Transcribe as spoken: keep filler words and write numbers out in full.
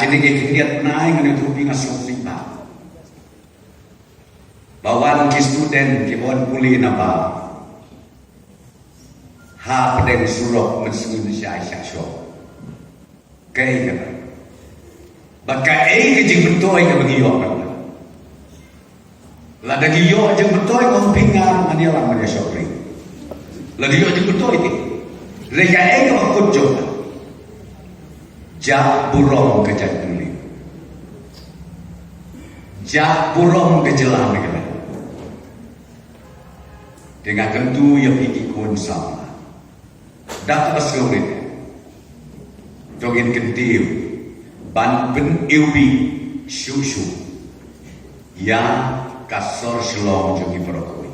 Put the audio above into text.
Kine ki khyndiat bnai ngan ïathuh phi nga sngewsih ba ba wan ki student ki wan pule na ba ha pdeng surok mynsngi mynshiai shah shoh. Kaei kata? Ba kaei ka jingmyntoi kaba ngi ïoh kata? Lada ngi ïoh jingmyntoi, ngam pyngar ngan ïalam ngan ïashong ri. Lada ïoh jingmyntoi te, re kaei kaba kut jong ka? Jah burom ka jaitbynriew, jah burom ka jylla Meghalaya. Te nga kyntu ïa phi ki khun samla, da kaba sngewrit to ngin kyntiew ban pyniwbih shuh shuh ïa ka sor Shillong jong ngi baroh kawei.